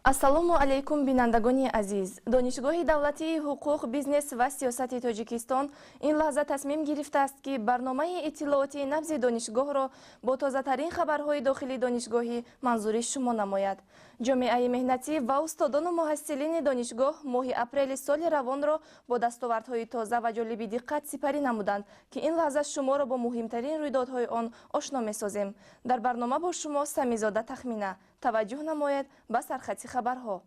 Ассалому алайкум, бинандагони азиз! Донишгоҳи давлатии ҳуқуқ, бизнес ва сиёсати Тоҷикистон ин лаҳза тасмим гирифтааст, ки барномаи иттилоотии «Набзи донишгоҳро» бо тозатарин хабарҳои дохили донишгоҳӣ манзури шумо намояд. Ҷомеаи меҳнатӣ ва устодону муҳассилини донишгоҳ моҳи апрели соли равонро бо дастовардҳои тоза ва ҷолиби диққат сипарӣ намуданд, ки ин лаҳза шуморо бо муҳимтарин рӯйдодҳои он ошно месозем. Дар барнома бо шумо Самизода Тахмина. Таваҷҷӯҳ намоед ба сархати хабарҳо.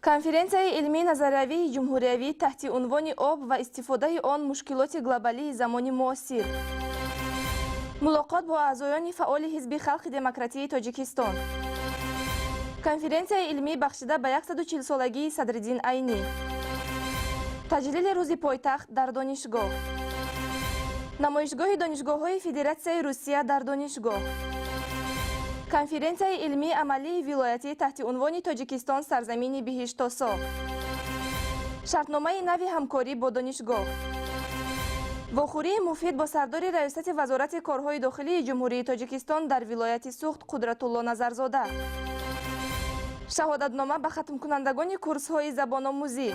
Конференсияи илмии назариявии ҷумҳуриявӣ таҳти унвони «Об ва истифодаи он: мушкилоти глобалии замони муосир», мулоқот бо аъзоёни фаъоли Ҳизби халқи демократии Тоҷикистон, конференсияи илмӣ, бахшида ба 140-солагии Садриддин Айнӣ, таҷлили Рӯзи пойтахт дар донишгоҳ, намоишгоҳи донишгоҳҳои Федератсияи Русия дар донишгоҳ, конференсияи илмии амалии вилоятӣ таҳти унвони «Тоҷикистон: сарзамини биҳиштосо», шартномаи нави ҳамкорӣ бо донишгоҳ, вохӯрии муфид бо сардори Раёсати Вазорати корҳои дохилии Ҷумҳурии Тоҷикистон дар вилояти Суғд Қудратулло Назарзода, шаҳодатнома ба хатмкунандагони курсҳои забономӯзӣ,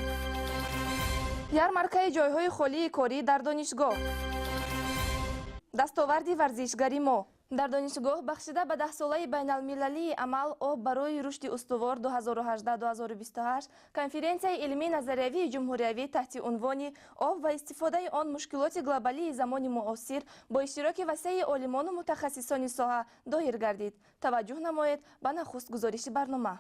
ярмаркаи ҷойҳои холии корӣ дар донишгоҳ, дастоварди варзишгари мо. Дар донишгоҳ, бахшида ба 10-солаи байналмилалии амал «Об барои рушди устувор 2018-2028», конференсияи илмии назариявии ҷумҳуриявӣ таҳти унвони «Об ва истифодаи он: мушкилоти глобалии замони муосир» бо иштироки васеи олимону мутахассисони соҳа доир гардид. Таваҷҷӯҳ намоед ба нахуст гузориши барнома.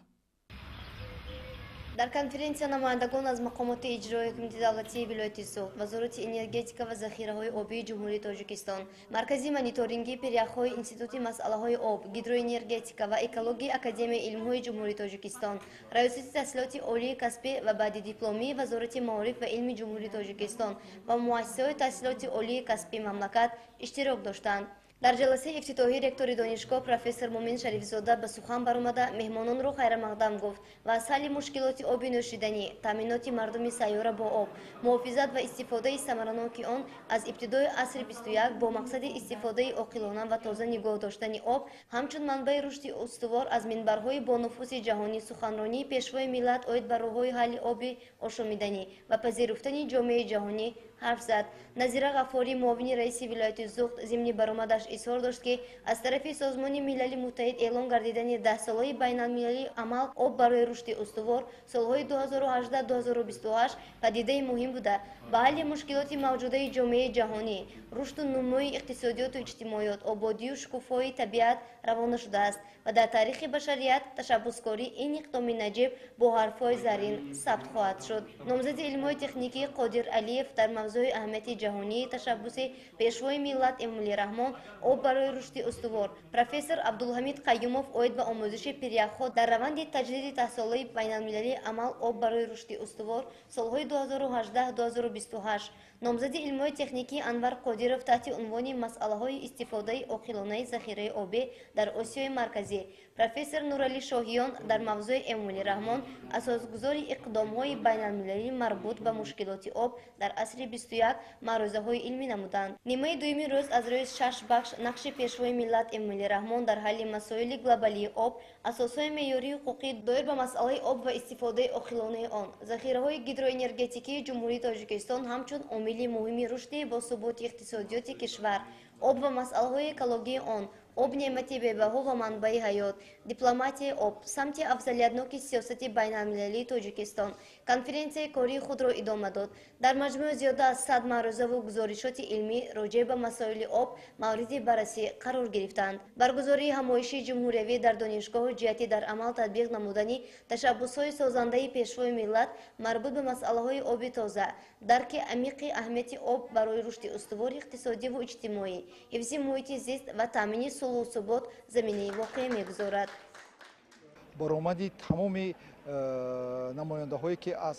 Дар конференсия намояндагон аз мақомоти иҷроии ҳукумати давлатии вилояти Суғд, Вазорати энергетика ва захираҳои обии Ҷумҳурии Тоҷикистон, Маркази мониторингии пиряхҳои Институти масъалаҳои об, гидроэнергетика ва экологияи Академияи илмҳои Ҷумҳурии Тоҷикистон, Раёсати таҳсилоти олии касбӣ ва баъдидипломии Вазорати маориф ва илми Ҷумҳурии Тоҷикистон ва муассисаҳои таҳсилоти олии касбии мамлакат иштирок доштанд. Дар ҷаласаи ифтитоҳӣ ректори донишгоҳ профессор Мумин Шарифзода ба сухан баромада, меҳмононро хайрамақдам гуфт ва аз ҳалли мушкилоти оби нӯшиданӣ, таъминоти мардуми сайёра бо об, муҳофизат ва истифодаи самараноки он аз ибтидои асри 21 бо мақсади истифодаи оқилона ва тоза нигоҳ доштани об ҳамчун манбаи рушди устувор, аз минбарҳои бонуфузи ҷаҳонӣ суханронии Пешвои миллат оид ба роҳҳои ҳалли оби ошомиданӣ ва пазируфтани ҷомеаи ҷаҳонӣ ҳарф зад. Назира Ғаффорӣ, муовини раиси вилояти Суғд, зимни баромадаш изҳор дошт, ки аз тарафи Созмони Милали Муттаҳид эълон гардидани 10-солаи байналмилалии амал «Об барои рушди устувор» солҳои 2018-2028 падидаи муҳим буда, ба ҳалли мушкилоти мавҷудаи ҷомеаи ҷаҳонӣ, рушду нумӯи иқтисодиёту иҷтимоиёт, ободию шукуфоии табиат равона шудааст ва дар таърихи башарият ташаббускории ин иқдоми наҷиб бо ҳарфҳои заррин сабт хоҳад шуд. Номзади илмҳои техникӣ Қодир Алиев дар мавзӯи аҳамияти ҷаҳонии ташаббуси Пешвои миллат Эмомалӣ Раҳмон «Об барои рушди устувор», профессор Абдулҳамид Қаюмов оид ба омӯзиши пиряхҳо дар раванди таҷлили 10-солаи байналмилалии амал «Об барои рушди устувор» солҳои 2018-2028, номзади илмҳои техникӣ Анвар Қодиров таҳти унвони масъалаҳои истифодаи оқилонаи захираи обӣ дар Осиёи Марказӣ, профессор Нуралӣ Шоҳиён дар мавзӯи Эмомалӣ Раҳмон: асосгузори иқдомҳои байналмилалӣ марбут ба мушкилоти об дар асри 21 маърӯзаҳои илмӣ намуданд. Нимаи дуюми рӯз аз рӯи шаш бахш: нақши Пешвои миллат Эмомалӣ Раҳмон дар ҳалли масоили глобалии об, асосҳои меъёрии ҳуқуқӣ доир ба масъалаи об ва истифодаи оқилонаи он, захираҳои гидроэнергетикии Ҷумҳурии Тоҷикистон ҳамчун омили муҳими рушди босуботи иқтисодиёти кишвар, об ва масъалаҳои экологии он, об — неъмати бебаҳо ва манбаи ҳаёт, дипломатияи об — самти афзалиятноки сиёсати байналмилалии Тоҷикистон конференсияи кории худро идома дод. Дар маҷмӯъ зиёда аз 100 маърӯзаву гузоришоти илмӣ роҷеъ ба масоили об мавриди баррасӣ қарор гирифтанд. Баргузории ҳамоиши ҷумҳуриявӣ дар донишгоҳу ҷиҳати дар амал татбиқ намудани ташаббусҳои созандаи Пешвои миллат марбут ба масъалаҳои оби тоза, дарки амиқи аҳамияти об барои рушди устувори иқтисодиву иҷтимоӣ, ҳифзи муҳити зист ва таъмини сулҳу субот заминаи воқеӣ мегузорад. Баромади тамоми намояндаҳое, ки аз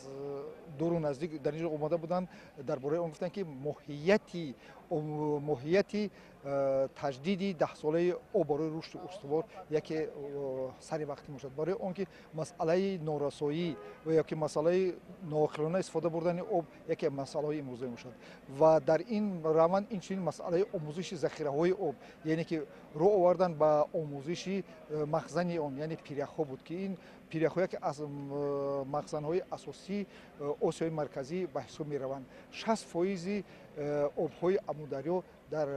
дуру наздик дар инҷо омада буданд, дар бораи он гуфтанд, ки моҳияти таҷдиди даҳсолаи об барои рушди устувор яке сари вақтӣ мешавад, барои он ки масъалаи норасоӣ ва ё ки масъалаи ноақилона истифода бурдани об яке масъалаҳои имрӯза мешавад. Ва дар ин раванд инчунин масъалаи омӯзиши захираҳои об, яъне ки рӯ овардан ба омӯзиши махзани он, яъне пиряхҳо буд, ки ин пиряхҳо яке аз махзанҳои асосии Осиёи Марказӣ ба ҳисоб мераванд. 60 фоизи обҳои Амударё дар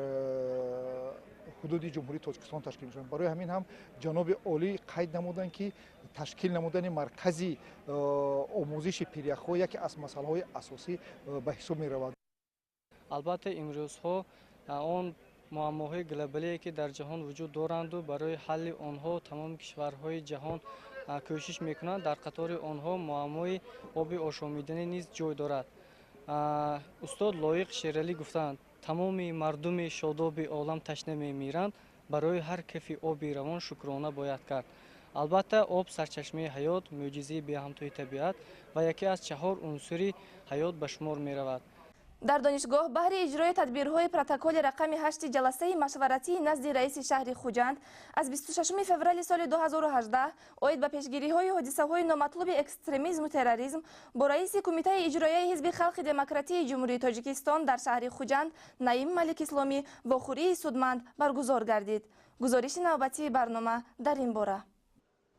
ҳудуди Ҷумҳурии Тоҷикистон ташкил мешаванд. Барои ҳамин ҳам ҷаноби олӣ қайд намуданд, ки ташкил намудани маркази омӯзиши пиряхҳо яке аз масъалаҳои асосӣ ба ҳисоб меравад. Албатта, имрӯзҳо он муаммоҳои глобалие, ки дар ҷаҳон вуҷуд доранду барои ҳалли онҳо тамоми кишварҳои ҷаҳон кӯшиш мекунанд, дар қатори онҳо муаммои оби ошомиданӣ низ ҷой дорад. Устод Лоиқ Шералӣ гуфтаанд: «Тамоми мардуми шодоби олам ташна мемиранд, барои ҳар кафи оби равон шукрона бояд кард». Албатта, об сарчашмаи ҳаёт, мӯъҷизаи беҳамтои табиат ва яке аз чаҳор унсури ҳаёт ба шумор меравад. Дар донишгоҳ баҳри иҷрои тадбирҳои протоколи рақами ҳашти ҷаласаи машваратии назди раиси шаҳри Хуҷанд аз 26 феврали соли 2018 оид ба пешгириҳои ҳодисаҳои номатлуби экстремизму терроризм бо раиси Кумитаи иҷроияи Ҳизби халқи демократии Ҷумҳурии Тоҷикистон дар шаҳри Хуҷанд Наим Маликисломӣ вохӯрии судманд баргузор гардид. Гузориши навбатии барнома дар ин бора.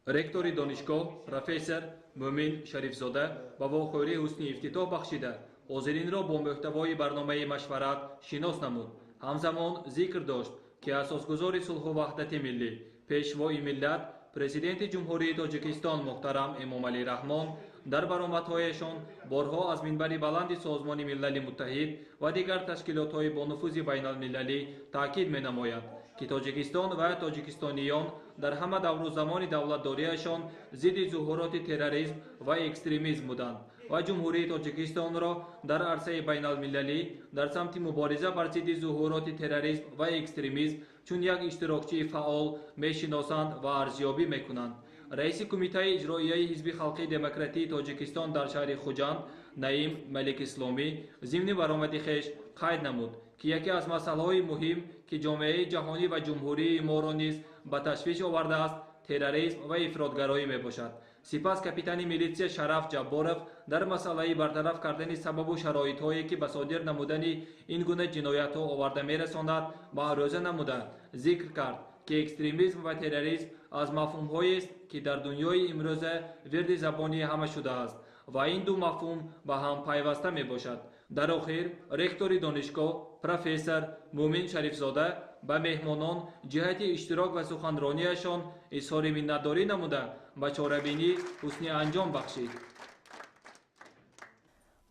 Ректори донишгоҳ, профессор Мӯмин Шарифзода ба вохӯрӣ ҳусни ифтитоҳ бахшида, ҳозиринро бо мӯҳтавои барномаи машварат шинос намуд. Ҳамзамон зикр дошт, ки асосгузори сулҳу ваҳдати миллӣ, Пешвои миллат, Президенти Ҷумҳурии Тоҷикистон муҳтарам Эмомалӣ Раҳмон дар баромадҳояшон борҳо аз минбари баланди Созмони Милали Муттаҳид ва дигар ташкилотҳои бонуфузи байналмилалӣ таъкид менамояд, ки Тоҷикистон ва тоҷикистониён дар ҳама давру замони давлатдориашон зидди зуҳуроти терроризм ва экстремизм буданд ва Ҷумҳурии Тоҷикистонро дар арсаи байналмилалӣ дар самти мубориза бар зидди зуҳуроти терроризм ва экстремизм чун як иштирокчии фаъол мешиносанд ва арзёбӣ мекунанд. Раиси Кумитаи иҷроияи Ҳизби халқии демократии Тоҷикистон дар шаҳри Хуҷанд Наим Маликисломӣ зимни баромади хеш қайд намуд, ки яке аз масъалаҳои муҳим, ки ҷомеаи ҷаҳонӣ ва ҷумҳурии моро низ ба ташвиш овардааст, терроризм ва ифротгароӣ мебошад. Сипас капитани милитсия Шараф Ҷабборов дар масъалаи бартараф кардани сабабу шароитҳое, ки ба содир намудани ин гуна ҷиноятҳо оварда мерасонад, маърӯза намуда, зикр кард, ки экстремизм ва терроризм аз мафҳумҳоест, ки дар дунёи имрӯза вирди забони ҳама шудааст ва ин ду мафҳум ба ҳам пайваста мебошад. Дар охир ректори донишгоҳ, профессор Мӯмин Шарифзода ба меҳмонон ҷиҳати иштирок ва суханронияшон изҳори миннатдорӣ намуда, ба чорабинӣ ҳусни анҷом бахшид.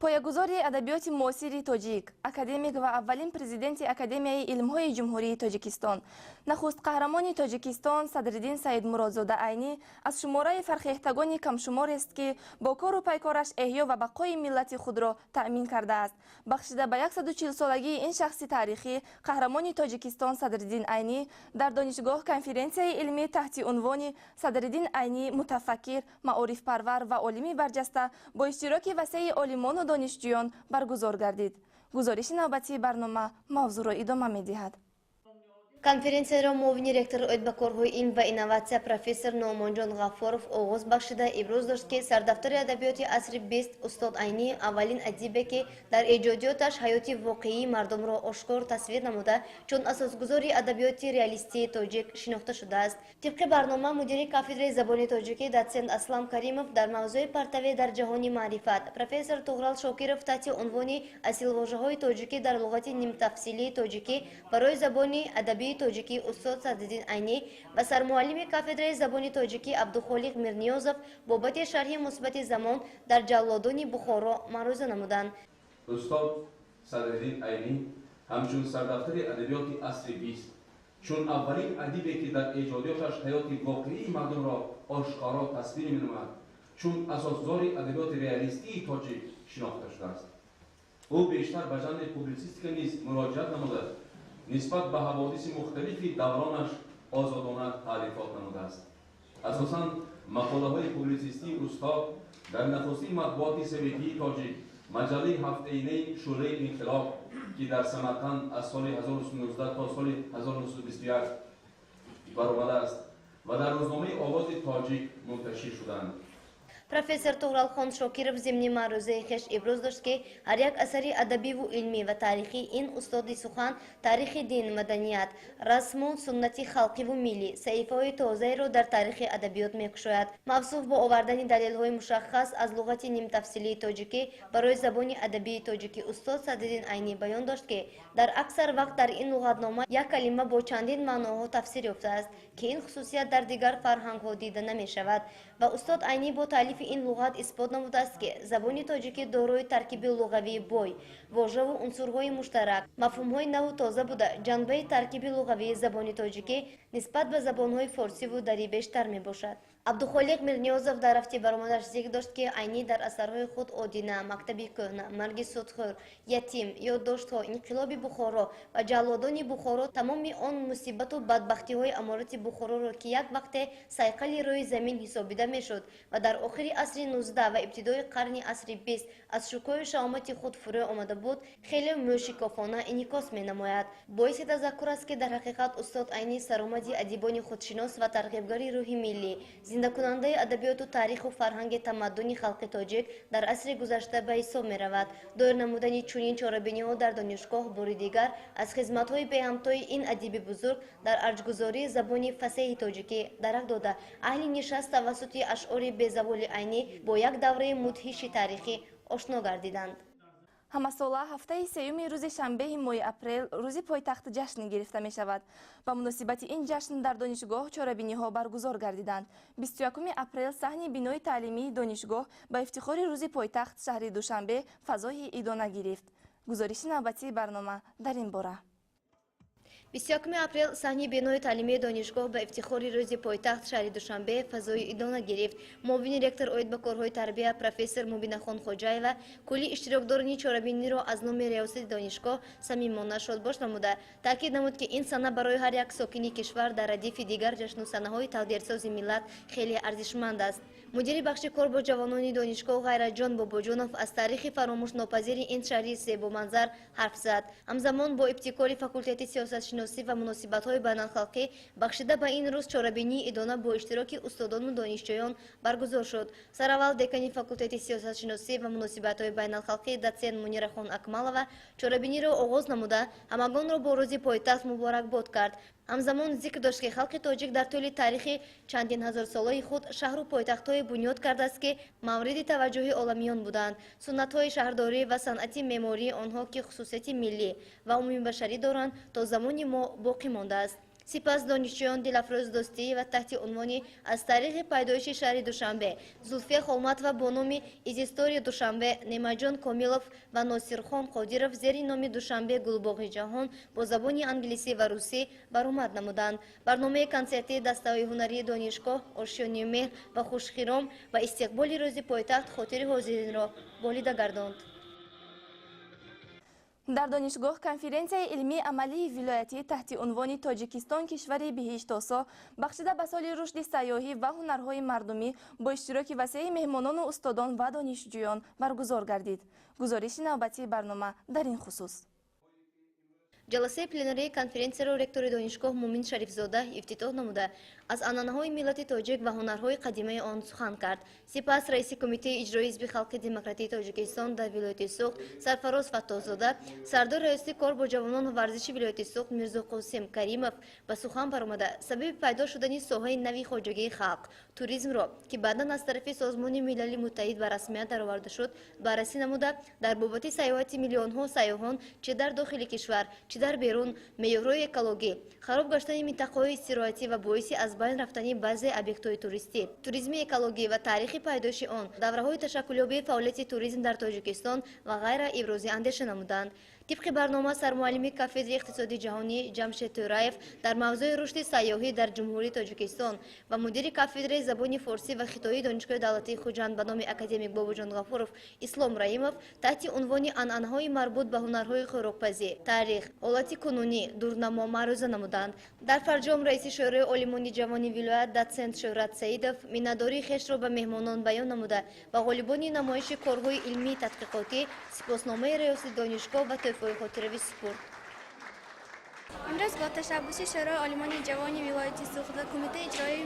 Поягузори адабиёти муосири тоҷик, академик ва аввалин президенти Академияи илмҳои Ҷумҳурии Тоҷикистон, нахуст қаҳрамони Тоҷикистон Садриддин Саидмуродзода Айнӣ аз шумораи фархехтагони камшуморест, ки бо кору пайкораш эҳё ва бақои миллати худро таъмин кардааст. Бахшида ба 140-солагии ин шахси таърихӣ, қаҳрамони Тоҷикистон Садриддин Айнӣ, дар донишгоҳ конференсияи илмӣ таҳти унвони «Садриддин Айнӣ: мутафаккир, маорифпарвар ва олими барҷаста» бо иштироки васеи олимону донишҷӯён баргузор гардид. Гузориши навбатии барнома мавзӯъро идома медиҳад. Конференсияро муовини ректор оид ба корҳои илм ва инноватсия, профессор Нуъмонҷон Ғаффоров оғоз бахшида, иброз дошт, ки сардафтари адабиёти асри бист устод Айнӣ аввалин адибе, ки дар эҷодиёташ ҳаёти воқеии мардумро ошкор тасвир намуда, чун асосгузори адабиёти реалистии тоҷик шинохта шудааст. Тибқи барнома, мудири кафедраи забони тоҷикӣ, дотсент Аслам Каримов дар мавзӯи «Партаве дар ҷаҳони маърифат», профессор Туғрал Шокиров таҳти унвони «Асилвожаҳои тоҷикӣ дар луғати нимтафсилии тоҷикӣ барои забони адабии тоҷикӣ устод Садриддин Айнӣ» ва сармуаллими кафедраи забони тоҷикӣ Абдухолиқ Мирниёзов бобати «Шарҳи мусбати замон дар Ҷаллодони Бухоро» маърӯза намуданд. Устод Садриддин Айнӣ ҳамчун сардафтари адабиёти асри бист, чун аввалин адибе, ки дар эҷодиёташ ҳаёти воқеии мардумро ошкоро тасвир менамояд, чун асосгузори адабиёти реалистии тоҷик шинохта шудааст. Ӯ бештар ба жанри публитсистика низ муроҷиат намуда, нисбат ба ҳаводиси мухталифи давронаш озодона таълифот намудааст. Асосан мақолаҳои публитсистии устод Дар нахустин матбуоти советии тоҷик, маҷаллаи ҳафтаинаи Шӯълаи инқилоб, ки дар Самарқанд аз соли 1919 то соли 1921 баромадааст ва дар рӯзномаи Овози тоҷик мунташир шуданд. Профессор Туғралхон Шокиров зимни маърузаи хеш иброз дошт, ки ҳар як асари адабиву илмӣ ва таърихӣ ин устоди сухан таърихи дин, маданият, расму суннати халқиву миллӣ саҳифаҳои тозаеро дар таърихи адабиёт мекушояд. Мавсуф бо овардани далелҳои мушаххас аз луғати нимтафсилии тоҷикӣ барои забони адабии тоҷикӣ устод Садриддин Айнӣ баён дошт, ки дар аксар вақт дар ин луғатнома як калима бо чандин маъноҳо тафсир ёфтааст, ки ин хусусият дар дигар фарҳангҳо дида намешавад. Ва устод Айнӣ бо таълифи ин луғат исбот намудааст, ки забони тоҷикӣ дорои таркиби луғавии бой, вожаву унсурҳои муштарак, мафҳумҳои наву тоза буда, ҷанбаи таркиби луғавии забони тоҷикӣ нисбат ба забонҳои форсиву дарӣ бештар мебошад. Абдухолиқ Мирниёзов дар рафти баромадаш зикр дошт, ки Айнӣ дар асарҳои худ «Одина», «Мактаби кӯҳна», «Марги судхӯр», «Ятим», «Ёддоштҳо», «Инқилоби Бухоро» ва «Ҷаллодони Бухоро» тамоми он мусибату бадбахтиҳои аморати Бухороро, ки як вақте сайқали рӯи замин ҳисобида мешуд ва дар охири асри 19 ва ибтидои қарни асри 20 аз шукӯҳу шаҳомати худ фурӯ омада буд, хеле мӯшикофона инъикос менамояд. Боиси тазаккур аст, ки дар ҳақиқат устод Айнӣ саромади адибони худшинос ва тарғибгари рӯҳи миллӣ, зиндакунандаи адабиёту таъриху фарҳанги тамаддуни халқи тоҷик дар асри гузашта ба ҳисоб меравад. Доир намудани чунин чорабиниҳо дар донишгоҳ бори дигар аз хизматҳои беҳамтои ин адиби бузург дар арҷгузории забони фасеҳи тоҷикӣ дарак дода, аҳли нишаст тавассути ашъори безаволи Айнӣ бо як давраи мудҳиши таърихӣ ошно гардиданд. Ҳамасола ҳафтаи сеюми рӯзи шанбеҳи моҳи апрел рӯзи пойтахт ҷашн гирифта мешавад. Ба муносибати ин ҷашн дар донишгоҳ чорабиниҳо баргузор гардиданд. 21 апрел саҳни бинои таълимии донишгоҳ ба ифтихори рӯзи пойтахт шаҳри Душанбе фазои идона гирифт. Гузориши навбатии барнома дар ин бора. 21 апрел саҳни бинои таълимии донишгоҳ ба ифтихори рӯзи пойтахт шаҳри Душанбе фазои идона гирифт. Муовини ректор оид ба корҳои тарбия профессор Мубинахон Хоҷаева кулли иштирокдорони чорабиниро аз номи риёсати донишгоҳ самимона шодбош намуда, таъкид намуд, ки ин сана барои ҳар як сокини кишвар дар радифи дигар ҷашну санаҳои тақдирсози миллат хеле арзишманд аст. Мудири бахши кор бо ҷавонони донишгоҳ Ғайратҷон Бобоҷонов аз таърихи фаромӯшнопазири ин шаҳри зебоманзар ҳарф зад. Ҳамзамон бо ибтикори факултети сиёсатшиносӣ ва муносибатҳои байналхалқӣ бахшида ба ин рӯз чорабинии идона бо иштироки устодону донишҷӯён баргузор шуд. Сараввал декани факултети сиёсатшиносӣ ва муносибатҳои байналхалқӣ дотсент Мунирахон Акмалова чорабиниро оғоз намуда, ҳамагонро бо рӯзи пойтахт муборакбод кард. Ҳамзамон зикр дошт, ки халқи тоҷик дар тӯли таърихи чандин ҳазорсолаи худ шаҳру пойтахтҳое бунёд кардааст, ки мавриди таваҷҷӯҳи оламиён буданд. Суннатҳои шаҳрдорӣ ва санъати меъмории онҳо, ки хусусияти миллӣ ва умумибашарӣ доранд, то замони мо боқӣ мондааст. Сипас донишҷӯён Дилафрӯз Дӯстиева таҳти унвони «Аз таърихи пайдоиши шаҳри Душанбе», Зулфия Холматова бо номи «Из истории Душанбе», Неъматҷон Комилов ва Носирхон Қодиров зери номи «Душанбе гулбоғи ҷаҳон» бо забони англисӣ ва русӣ баромад намуданд. Барномаи консертии дастаҳои ҳунарии донишгоҳ «Ошёни меҳр» ва «Хушхиром» ба истиқболи рӯзи пойтахт хотири ҳозиринро болида гардонд. Дар донишгоҳ конференсияи илмии амалии вилоятӣ таҳти унвони «Тоҷикистон кишвари биҳиштосо» бахшида ба соли рушди сайёҳӣ ва ҳунарҳои мардумӣ бо иштироки васеи меҳмонону устодон ва донишҷӯён баргузор гардид. Гузориши навбатии барнома дар ин хусус. Ҷаласаи пленарии конференсияро ректори донишгоҳ Мумин Шарифзода ифтитоҳ намуда, аз анъанаҳои миллати тоҷик ва ҳунарҳои қадимаи он сухан кард. Сипас раиси Кумитаи иҷроии Ҳизби халқи демократии Тоҷикистон дар вилояти Суғд Сарфароз Фаттоҳзода, сардори раёсати кор бо ҷавонон ва варзиши вилояти Суғд Мирзоқосим Каримов ба сухан баромада, сабаби пайдо шудани соҳаи нави хоҷагии халқ туризмро, ки баъдан аз тарафи Созмони Милали Муттаҳид ба расмият дароварда шуд, баррасӣ намуда, дар бобати сайёҳати миллионҳо сайёҳон чи дар дохили кишвар, чи дар берун, меъёрҳои экологӣ, хароб гаштани минтақаҳои истироҳатӣ ва боиси аз байн рафтани баъзе объектҳои туристӣ, туризми экологӣ ва таърихи пайдоиши он, давраҳои ташаккулёбии фаъолияти туризм дар Тоҷикистон ва ғайра ибрози андеша намуданд. Тибқи барнома, сармуаллими кафедраи иқтисоди ҷаҳонӣ Ҷамшед Тӯраев дар мавзӯи рушди сайёҳӣ дар Ҷумҳурии Тоҷикистон ва мудири кафедраи забони форсӣ ва хитоии Донишгоҳи давлатии Хуҷанд ба номи академик Бобоҷон Ғафуров Ислом Раимов таҳти унвони анъанаҳои марбут ба ҳунарҳои хӯрокпазӣ, таърих, ҳолати кунунӣ, дурнамо маърӯза намуданд. Дар фарҷом раиси Шӯрои олимони ҷавони вилоят дотсент Шӯҳрат Саидов миннатдории хешро ба меҳмонон баён намуда, ба ғолибони намоиши корҳои илмии тадқиқотӣ сипосномаи раёсати донишгоҳ ва тӯҳфаҳои хотиравӣ супурд. Имрӯз бо ташаббуси Шӯрои олимони ҷавони вилояти Суғд ва Кумитаи иҷроии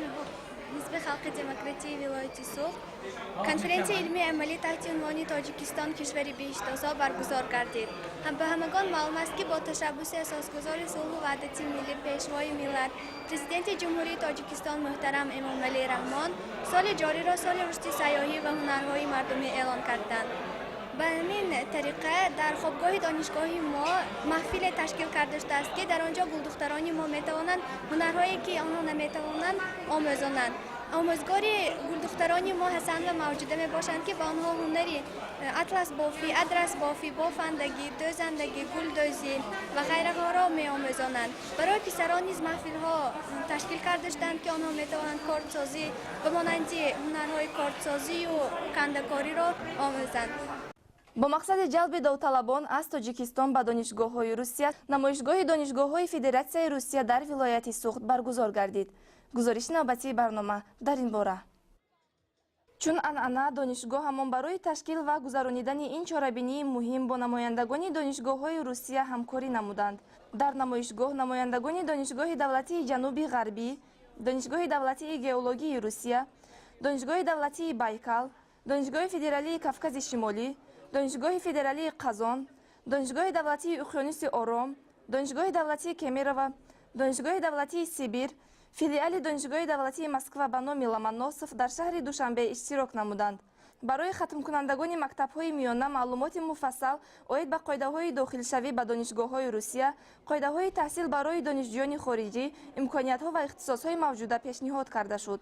Ҳизби халқи демократии вилояти Суғд конференсияи илмии амалӣ таҳти унвони «Тоҷикистон — кишвари биҳиштосо» баргузор гардид. Ба ҳамагон маълум аст, ки бо ташаббуси асосгузори сулҳу ваҳдати миллӣ, Пешвои миллат, Президенти Ҷумҳурии Тоҷикистон муҳтарам Эмомалӣ Раҳмон соли ҷориро соли рушди сайёҳӣ ва ҳунарҳои мардумӣ эълон карданд. Ба ҳамин тариқа дар хобгоҳи донишгоҳи мо маҳфиле ташкил карда шудааст, ки дар он ҷо гулдухтарони мо метавонанд ҳунарҳое, ки онҳо наметавонанд, омӯзонанд. Омӯзгори гулдухтарони мо Ҳасан ва Мавҷуда мебошанд, ки ба онҳо ҳунари атласбофӣ, адрасбофӣ, бофандагӣ, дӯзандагӣ, гулдӯзӣ ва ғайраҳоро меомӯзонанд. Барои писарон низ маҳфилҳо ташкил карда шуданд, ки онҳо метавонанд кордсозӣ ба монанди ҳунарҳои кордсозию кандакориро омӯзанд. Бо мақсади ҷалби довталабон аз Тоҷикистон ба донишгоҳҳои Русия намоишгоҳи донишгоҳҳои Федератсияи Русия дар вилояти Суғд баргузор гардид. Гузориши навбатии барнома дар ин бора. Чун анъана, донишгоҳамон барои ташкил ва гузаронидани ин чорабинии муҳим бо намояндагони донишгоҳҳои Русия ҳамкорӣ намуданд. Дар намоишгоҳ намояндагони Донишгоҳи давлатии Ҷануби Ғарбӣ, Донишгоҳи давлатии геологии Русия, Донишгоҳи давлатии Байкал, Донишгоҳи федералии Кавкази Шимолӣ, Донишгоҳи федералии Қазон, Донишгоҳи давлатии Уқёнуси Ором, Донишгоҳи давлатии Кемерово, Донишгоҳи давлатии Сибир, филиали Донишгоҳи давлатии Москва ба номи Ломоносов дар шаҳри Душанбе иштирок намуданд. Барои хатмкунандагони мактабҳои миёна маълумоти муфассал оид ба қоидаҳои дохилшавӣ ба донишгоҳҳои Русия, қоидаҳои таҳсил барои донишҷӯёни хориҷӣ, имкониятҳо ва ихтисосҳои мавҷуда пешниҳод карда шуд.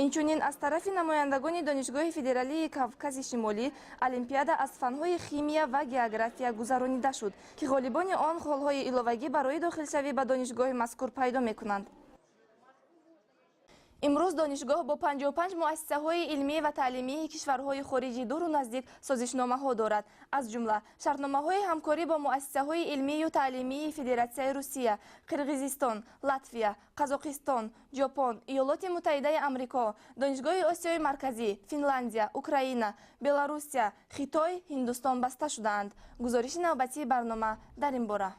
Инчунин аз тарафи намояндагони Донишгоҳи федералии Кавкази Шимолӣ олимпиада аз фанҳои химия ва география гузаронида шуд, ки ғолибони он холҳои иловагӣ барои дохилшавӣ ба донишгоҳи мазкур пайдо мекунанд. Имрӯз донишгоҳ бо 55 муассисаҳои илмӣ ва таълимии кишварҳои хориҷи дуру наздик созишномаҳо дорад. Аз ҷумла шартномаҳои ҳамкорӣ бо муассисаҳои илмию таълимии Федератсияи Русия, Қирғизистон, Латвия, Қазоқистон, Ҷопон, Иёлоти Муттаҳидаи Амрико, Донишгоҳи Осиёи Марказӣ, Финландия, Украина, Белоруссия, Хитой, Ҳиндустон баста шудаанд. Гузориши навбатии барнома дар ин бора.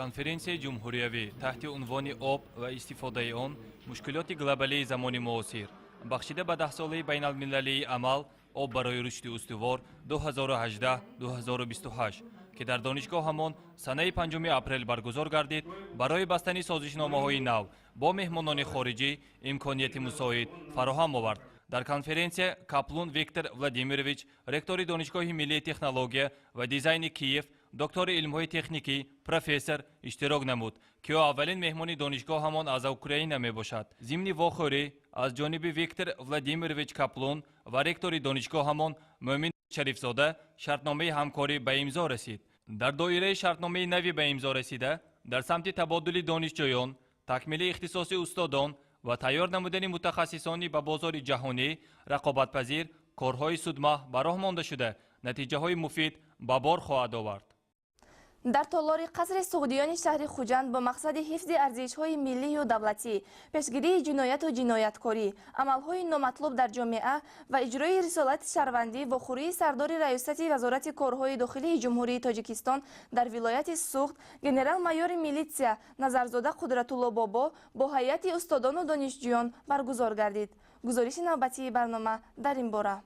Конференсияи ҷумҳуриявӣ таҳти унвони «Об ва истифодаи он: мушкилоти глобалии замони муосир», бахшида ба даҳсолаи байналмилалии амал «Об барои рушди устувор 2018-2028», ки дар донишгоҳамон санаи 5 апрел баргузор гардид, барои бастани созишномаҳои нав бо меҳмонони хориҷӣ имконияти мусоид фароҳам овард. Дар конференсия Каплун Виктор Владимирович, ректори Донишгоҳи миллии технология ва дизайни Киев, доктори илмҳои техникӣ, профессор иштирок намуд, ки ӯ аввалин меҳмони донишгоҳамон аз Украина мебошад. Зимни вохӯрӣ аз ҷониби Виктор Владимирович Каплун ва ректори донишгоҳамон Мӯмин Шарифзода шартномаи ҳамкорӣ ба имзо расид. Дар доираи шартномаи нави ба имзо расида, дар самти табодули донишҷӯён, такмили ихтисоси устодон ва тайёр намудани мутахассисони ба бозори ҷаҳонӣ рақобатпазир корҳои судмаҳ ба роҳ монда шуда, натиҷаҳои муфид ба бор хоҳад овард. Дар толори қасри Суғдиёни шаҳри Хуҷанд бо мақсади ҳифзи арзишҳои миллию давлатӣ, пешгирии ҷинояту ҷинояткорӣ, амалҳои номатлуб дар ҷомеа ва иҷрои рисолати шаҳрвандӣ вохӯрии сардори раёсати Вазорати корҳои дохилии Ҷумҳурии Тоҷикистон дар вилояти Суғд, генерал-майори милитсия Назарзода Қудратулло Бобо бо ҳайати устодону донишҷӯён баргузор гардид. Гузориши навбатии барнома дар ин бора.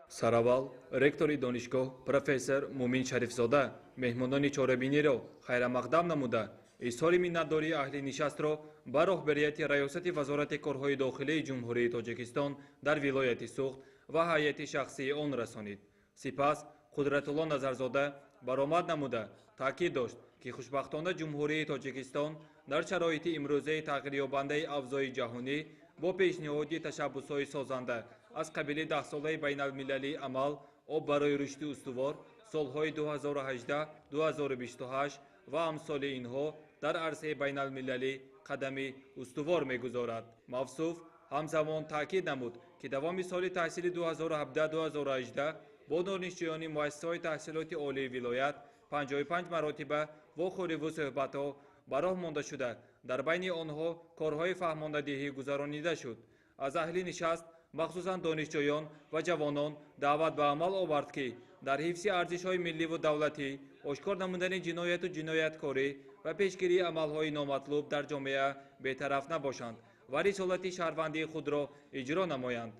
Сараввал ректори донишгоҳ профессор Мумин Шарифзода меҳмонони чорабиниро хайрамақдам намуда, изҳори миннатдории аҳли нишастро ба роҳбарияти раёсати Вазорати корҳои дохилии Ҷумҳурии Тоҷикистон дар вилояти Суғд ва ҳайати шахсии он расонид. Сипас Қудратулло Назарзода баромад намуда, таъкид дошт, ки хушбахтона Ҷумҳурии Тоҷикистон дар шароити имрӯзаи тағйирёбандаи авзои ҷаҳонӣ бо пешниҳоди ташаббусҳои созанда аз қабили даҳсолаи байналмилалии амал «Об барои рушди устувор» Солҳои 2018-2028 ва амсоли инҳо дар арсаи байналмилалӣ қадами устувор мегузорад. Мавсуф ҳамзамон таъкид намуд, ки давоми соли таҳсили 2017-2018 бо донишҷӯёни муассисаҳои таҳсилоти олии вилоят 55 маротиба вохӯриву суҳбатҳо ба роҳ монда шуда, дар байни онҳо корҳои фаҳмондадиҳӣ гузаронида шуд. Аз аҳли нишаст, махсусан донишҷӯён ва ҷавонон даъват ба амал овард, ки дар ҳифзи арзишҳои милливу давлатӣ, ошкор намудани ҷинояту ҷинояткорӣ ва пешгирии амалҳои номатлуб дар ҷомеа бетараф набошанд ва рисолати шаҳрвандии худро иҷро намоянд.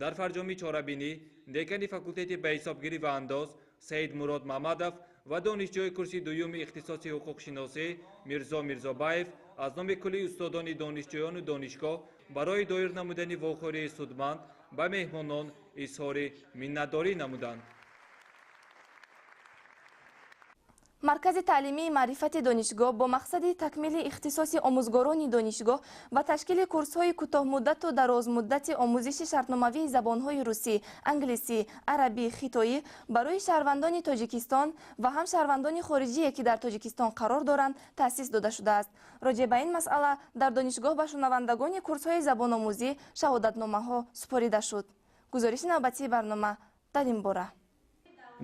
Дар фарҷоми чорабинӣ декани факултети ба ҳисобгирӣ ва андоз Саидмурод Мамадов ва донишҷӯи курси дуюми ихтисоси ҳуқуқшиносӣ Мирзо Мирзобаев аз номи кулли устодони донишҷӯёну донишгоҳ барои доир намудани вохӯрии судманд ба меҳмонон изҳори миннатдорӣ намуданд. Маркази таълимии маърифати донишгоҳ бо мақсади такмили ихтисоси омӯзгорони донишгоҳ ва ташкили курсҳои кӯтоҳмуддату дарозмуддати омӯзиши шартномавии забонҳои русӣ, англисӣ, арабӣ, хитоӣ барои шаҳрвандони Тоҷикистон ва ҳам шаҳрвандони хориҷие, ки дар Тоҷикистон қарор доранд, таъсис дода шудааст. Роҷеъ ба ин масъала дар донишгоҳ ба шунавандагони курсҳои забономӯзӣ шаҳодатномаҳо супорида шуд. Гузориши навбатии барнома дар ин бора.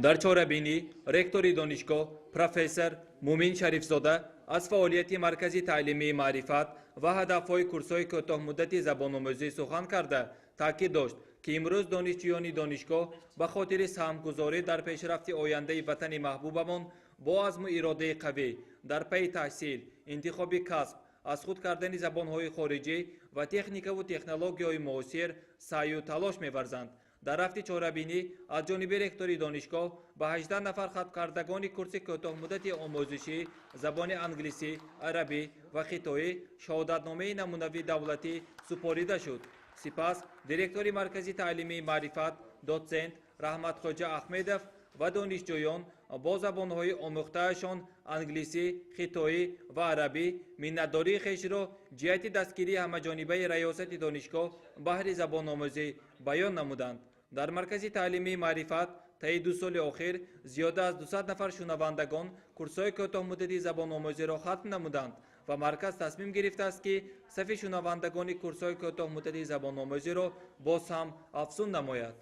Дар чорабинӣ ректори донишгоҳ профессор Мумин Шарифзода аз фаъолияти маркази таълимии маърифат ва ҳадафҳои курсҳои кӯтоҳмуддати забономӯзӣ сухан карда, таъкид дошт, ки имрӯз донишҷӯёни донишгоҳ ба хотири саҳмгузорӣ дар пешрафти ояндаи ватани маҳбубамон бо азму иродаи қавӣ дар пайи таҳсил, интихоби касб, аз худ кардани забонҳои хориҷӣ ва техникаву технологияҳои муосир саъю талош меварзанд. Дар рафти чорабинӣ аз ҷониби ректори донишгоҳ ба 18 нафар хатмкардагони курси кӯтоҳмуддати омӯзишӣ забони англисӣ, арабӣ ва хитоӣ шаҳодатномаи намунавии давлатӣ супорида шуд. Сипас директори маркази таълимии маърифат дотсент Раҳматхоҷа Аҳмедов ва донишҷӯён бо забонҳои омӯхтаашон англисӣ, хитоӣ ва арабӣ миннатдории хешро ҷиҳати дастгирии ҳамаҷонибаи раёсати донишгоҳ баҳри забономӯзӣ баён намуданд. Дар маркази таълимии маърифат таи 2 соли охир зиёда аз 200 нафар шунавандагон курсҳои кӯтоҳмуддати забономӯзиро хатм намуданд ва марказ тасмим гирифтааст, ки сафи шунавандагони курсҳои кӯтоҳмуддати забономӯзиро боз ҳам афзун намояд.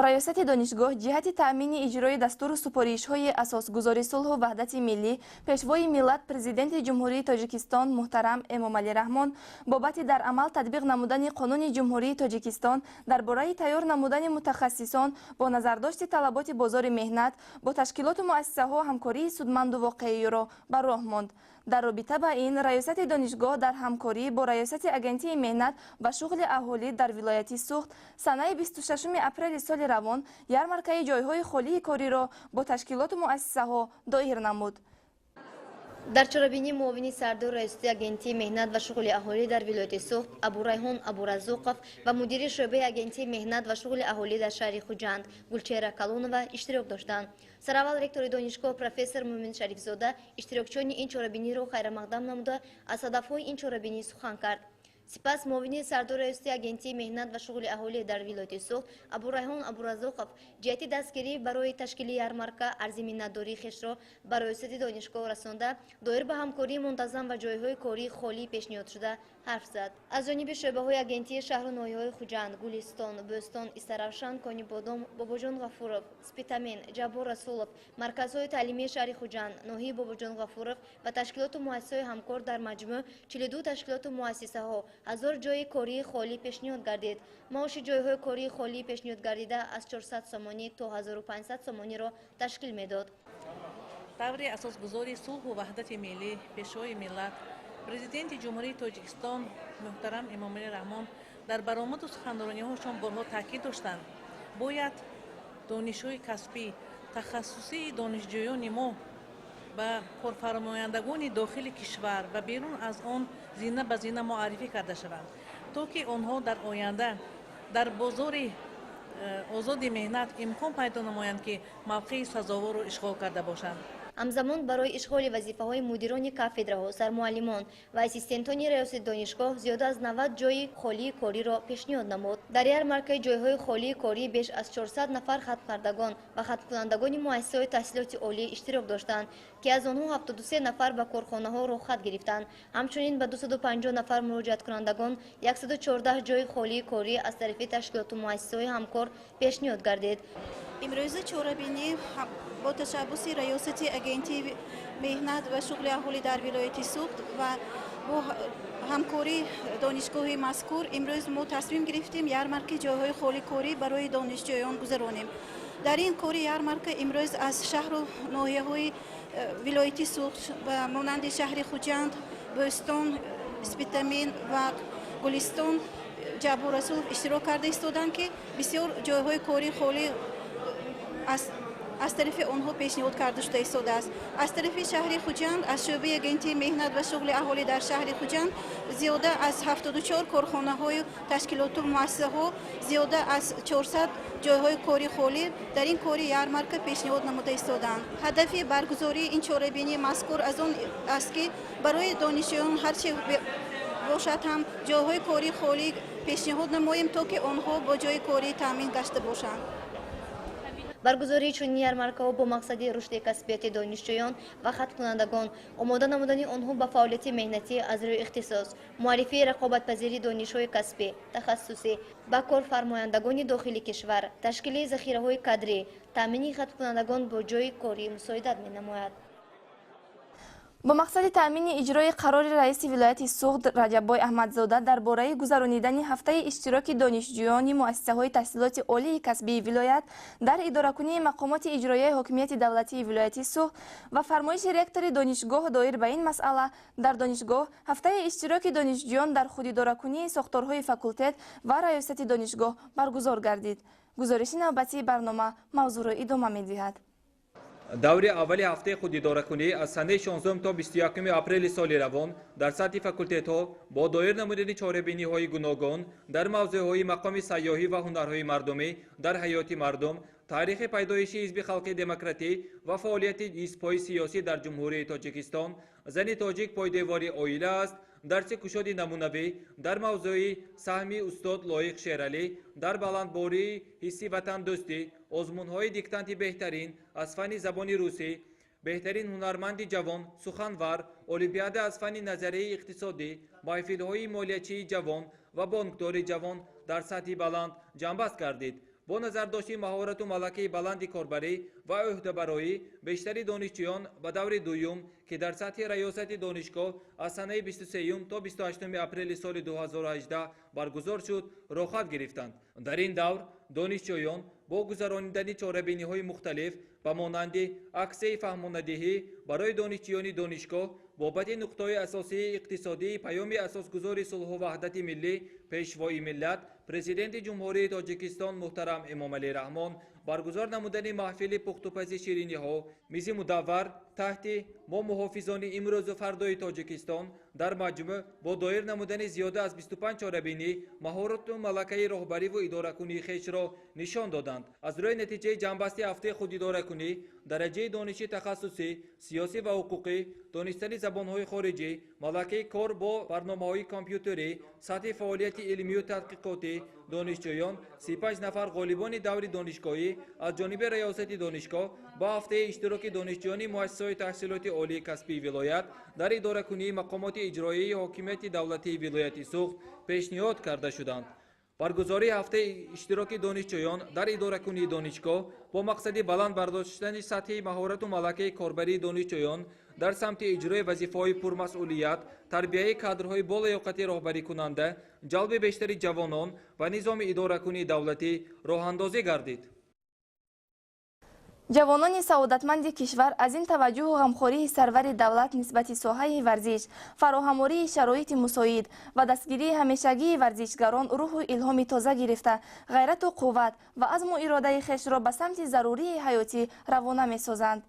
Раёсати донишгоҳ ҷиҳати таъмини иҷрои дастуру супоришҳои асосгузори сулҳу ваҳдати миллӣ, пешвои миллат, президенти Ҷумҳурии Тоҷикистон муҳтарам Эмомалӣ Раҳмон бобати дар амал татбиқ намудани Қонуни Ҷумҳурии Тоҷикистон дар бораи тайёр намудани мутахассисон бо назардошти талаботи бозори меҳнат бо ташкилоту муассисаҳо ҳамкории судманду воқеиро ба роҳ монд. Дар робита ба ин раёсати донишгоҳ дар ҳамкорӣ бо раёсати агентии меҳнат ва шуғли аҳолӣ дар вилояти Суғд санаи 26 апрели соли равон ярмаркаи ҷойҳои холии кориро бо ташкилоту муассисаҳо доир намуд. Дар чорабинӣ муовини сардор раёсати агентии меҳнат ва шуғли аҳолӣ дар вилояти Суғд Абурайҳон Абуразуқов ва мудири шӯъбаи агентии меҳнат ва шуғли аҳолӣ дар шаҳри Хуҷанд Гулчеҳра Калонова иштирок доштанд. Сараввал ректори донишгоҳ профессор Мумин Шарифзода иштирокчиёни ин чорабиниро хайрамақдам намуда аз ҳадафҳои ин чорабинӣ сухан кард. Сипас муовини сардор раёсати агентии меҳнат ва шуғли аҳолӣ дар вилояти Суғд Абурайҳон Абуразоқов ҷиҳати дастгирӣ барои ташкили ярмарка арзи миннатдории хешро ба раёсати донишгоҳ расонда, доир ба ҳамкории мунтазам ва ҷойҳои кории холӣ пешниҳодшуда ҳарф зад. Аз ҷониби шӯъбаҳои агентии шаҳру ноҳияҳои Хуҷанд, Гулистон, Бӯстон, Истаравшан, Конибодом, Бобоҷон Ғафуров, Спитамен, Ҷаббор Расулов, марказҳои таълимии шаҳри Хуҷанд, ноҳияи Бобоҷон Ғафуров ва ташкилоту муассисаҳои ҳамкор дар маҷмӯъ 42 ташкилоту муассисаҳо 1000 ҷойи кории холӣ пешниҳод гардид. Маоши ҷойҳои кории холӣ пешниҳод гардида аз 400 сомонӣ то 1500 сомониро ташкил медод. Таври асосгузори сулҳу ваҳдати миллӣ, пешвои миллат, президенти Ҷумҳурии Тоҷикистон муҳтарам Эмомалӣ Раҳмон дар баромаду суханрониҳошон борҳо таъкид доштанд, бояд донишҳои касбӣ, тахассусии донишҷӯёни мо ба корфармояндагони дохили кишвар ва берун аз он зина ба зина муаррифӣ карда шаванд, то ки онҳо дар оянда дар бозори озоди меҳнат имкон пайдо намоянд, ки мавқеи сазоворро ишғол карда бошанд. Ҳамзамон барои ишғоли вазифаҳои мудирони кафедраҳо, сармуаллимон ва ассистентони раёсати донишгоҳ зиёда аз 90 ҷойи холии кориро пешниҳод намуд. Дар ярмаркаи ҷойҳои холии корӣ беш аз 400 нафар хатмкардагон ва хатмкунандагони муассисаҳои таҳсилоти олӣ иштирок доштанд, ки аз онҳо 73 нафар ба корхонаҳо роҳхат гирифтанд. Ҳамчунин ба 250 нафар муроҷиаткунандагон 114 ҷойи холии корӣ аз тарафи ташкилоту муассисаҳои ҳамкор пешниҳод гардид. Имрӯза чорабинӣ бо ташаббуси Раёсати Агентии меҳнат ва шуғли аҳолӣ дар вилояти Суғд ва бо ҳамкории донишгоҳи мазкур имрӯз мо тасмим гирифтем ярмарки ҷойҳои холикорӣ барои донишҷӯён гузаронем. Дар ин кори ярмарка имрӯз аз шаҳру ноҳияҳои вилояти Суғд ба монанди шаҳри Хуҷанд, Бӯстон, Спитамен ва Гулистон, Ҷаббор Расулов иштирок карда истоданд, ки бисёр ҷойҳои кори холӣ аз тарафи онҳо пешниҳод карда шуда истодааст. Аз тарафи шаҳри Хуҷанд, аз шӯъбаи Агентии меҳнат ва шуғли аҳолӣ дар шаҳри Хуҷанд зиёда аз 74 корхонаҳою ташкилоту муассисаҳо зиёда аз 400 ҷойҳои кори холӣ дар ин кори ярмарка пешниҳод намуда истоданд. Ҳадафи баргузории ин чорабинии мазкур аз он аст, ки барои донишҷӯён ҳарчи бошад ҳам ҷойҳои кори холӣ пешниҳод намоем, то ки онҳо бо ҷойи корӣ таъмин гашта бошанд. Баргузории чунин ярмаркаҳо бо мақсади рушди касбияти донишҷӯён ва хатмкунандагон, омода намудани онҳо ба фаъолияти меҳнатӣ аз рӯи ихтисос, муаррифии рақобатпазири донишҳои касбӣ, тахассусӣ ба корфармояндагони дохили кишвар, ташкили захираҳои кадрӣ, таъмини хатмкунандагон бо ҷойи корӣ мусоидат менамояд. Бо мақсади таъмини иҷрои қарори раиси вилояти Суғд Раҷаббой Аҳмадзода дар бораи гузаронидани ҳафтаи иштироки донишҷӯёни муассисаҳои таҳсилоти олии касбии вилоят дар идоракунии мақомоти иҷроияи ҳокимияти давлатии вилояти Суғд ва фармоиши ректори донишгоҳ доир ба ин масъала, дар донишгоҳ ҳафтаи иштироки донишҷӯён дар худидоракунии сохторҳои факултет ва раёсати донишгоҳ баргузор гардид. Гузориши навбатии барнома мавзӯъро идома медиҳад. Даври аввали ҳафтаи худидоракунӣ аз санаи 16 то 21 апрели соли равон дар сатҳи факултетҳо бо доир намудани чорабиниҳои гуногун дар мавзӯъҳои мақоми сайёҳӣ ва ҳунарҳои мардумӣ дар ҳаёти мардум, таърихи пайдоиши Ҳизби халқи демократӣ ва фаъолияти ҳизбҳои сиёсӣ дар Ҷумҳурии Тоҷикистон, зани тоҷик пойдевори оила аст, дарси кушоди намунавӣ дар мавзӯи саҳми устод Лоиқ Шералӣ дар баландбории ҳисси ватандӯстӣ, озмунҳои диктанти беҳтарин аз фанни забони русӣ, беҳтарин ҳунарманди ҷавон суханвар, олимпиада аз фанни назарияи иқтисодӣ, маҳфилҳои молиячии ҷавон ва бонкдори ҷавон дар сатҳи баланд ҷамъбаст гардид. Бо назардошти маҳорату малакаи баланди корбарӣ ва ӯҳдабароӣ бештари донишҷӯён ба даври дуюм, ки дар сатҳи раёсати донишгоҳ аз санаи 23 то 28 апрели соли 2018 баргузор шуд, роҳхат гирифтанд. Дар ин давр донишҷӯён бо гузаронидани чорабиниҳои мухталиф ба монанди аксияи фаҳмонадиҳӣ барои донишҷӯёни донишгоҳ бобати нуқтаҳои асосии иқтисодии паёми асосгузори сулҳу ваҳдати миллӣ, Пешвои миллат, Президенти Ҷумҳурии Тоҷикистон муҳтарам Эмомалӣ Раҳмон, баргузор намудани маҳфили пухтупази шириниҳо, мизи мудаввар таҳти «Мо муҳофизони имрӯзу фардои Тоҷикистон», дар маҷмӯъ бо доир намудани зиёда аз 25 чорабинӣ маҳорату малакаи роҳбариву идоракунии хешро нишон доданд. Аз рӯи натиҷаи ҷамъбасти ҳафтаи худидоракунӣ, дараҷаи дониши тахассусӣ, сиёсӣ ва ҳуқуқӣ, донистани забонҳои хориҷӣ, малакаи кор бо барномаҳои компютерӣ, сатҳи фаъолияти илмию тадқиқотӣ донишҷӯён 35 нафар ғолибони даври донишгоҳӣ аз ҷониби раёсати донишгоҳ ба ҳафтаи иштироки донишҷӯёни муассисаҳои таҳсилоти олии касбии вилоят дар идоракунии мақомоти иҷроияи ҳокимияти давлатии вилояти Суғд пешниҳод карда шуданд. Баргузории ҳафтаи иштироки донишҷӯён дар идоракунии донишгоҳ бо мақсади баланд бардоштани сатҳи маҳорату малакаи корбарии донишҷӯён дар самти иҷрои вазифаҳои пурмасъулият, тарбияи кадрҳои болаёқати роҳбарикунанда, ҷалби бештари ҷавонон ва низоми идоракунии давлатӣ роҳандозӣ гардид. Ҷавонони саодатманди кишвар аз ин таваҷҷӯҳу ғамхории сарвари давлат нисбати соҳаи варзиш, фароҳамории шароити мусоид ва дастгирии ҳамешагии варзишгарон рӯҳу илҳоми тоза гирифта, ғайрату қувват ва азму иродаи хешро ба самти зарурии ҳаётӣ равона месозанд.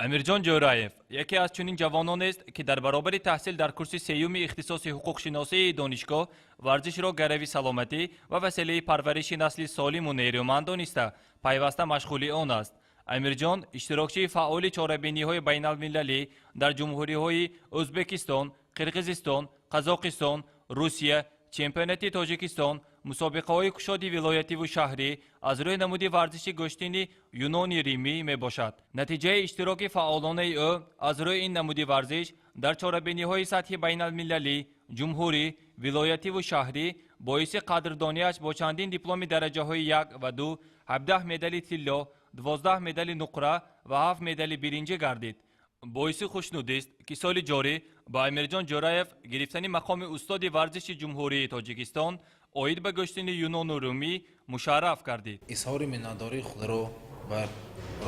Амирҷон Ҷӯраев яке аз чунин ҷавононест, ки дар баробари таҳсил дар курси сеюми ихтисоси ҳуқуқшиносии донишгоҳ варзишро гарави саломатӣ ва василаи парвариши насли солиму нерӯманд дониста, пайваста машғули он аст. Амирҷон иштирокчии фаъоли чорабиниҳои байналмилалӣ дар ҷумҳуриҳои Ӯзбекистон, Қирғизистон, Қазоқистон, Русия, чемпионати Тоҷикистон, мусобиқаҳои кушоди вилоятиву шаҳрӣ аз рӯи намуди варзиши гӯштини юнони римӣ мебошад. Натиҷаи иштироки фаъолонаи ӯ аз рӯи ин намуди варзиш дар чорабиниҳои сатҳи байналмилалӣ, ҷумҳурӣ, вилоятиву шаҳрӣ боиси қадрдониаш бо чандин дипломи дараҷаҳои 1 ва 2, 17 медали тилло, 12 медали нуқра ва 7 медали биринҷӣ гардид. Боиси хушнудист, ки соли ҷорӣ ба Амирҷон Ҷӯраев гирифтани мақоми устоди варзиши Ҷумҳурии Тоҷикистон оид ба гӯштини юнону румӣ мушарраф гардид. Изҳори миннатдории худро ба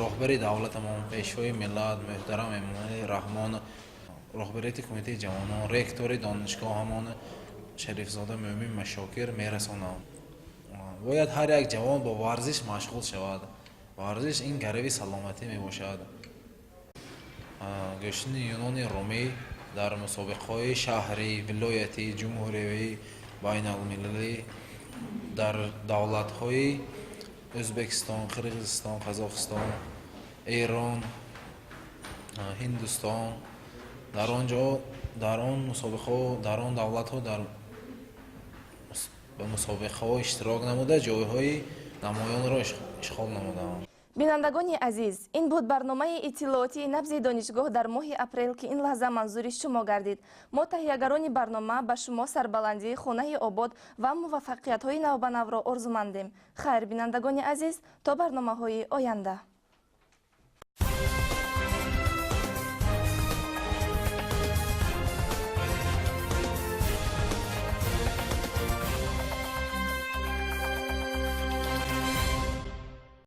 роҳбари давлатамон, Пешвои миллат муҳтарам Эмомалӣ Раҳмон, роҳбарияти Кумитаи ҷавонон, ректори донишгоҳамон Шарифзода Мӯмин Машокир мерасонам. Бояд ҳар як ҷавон бо варзиш машғул шавад. Варзиш ин гарави саломатӣ мебошад. Гӯштини юнони румӣ дар мусобиқаҳои шаҳрӣ, вилоятӣ, ҷумҳуриявӣ, байналмилалӣ дар давлатҳои Ӯзбекистон, Қирғизистон, Қазоқистон, Эрон, Ҳиндустон, дар он ҷо, дар он мусобиқаҳо, дар он давлатҳо дар ба мусобиқаҳо иштирок намуда, ҷойҳои намоёнро ишғол намудам. Бинандагони азиз, ин буд барномаи иттилоотии набзи донишгоҳ дар моҳи апрел, ки ин лаҳза манзури шумо гардид. Мо таҳиягарони барнома ба шумо сарбаландии, хонаи обод ва муваффақиятҳои навбанавро орзумандем. Хайр, бинандагони азиз, то барномаҳои оянда.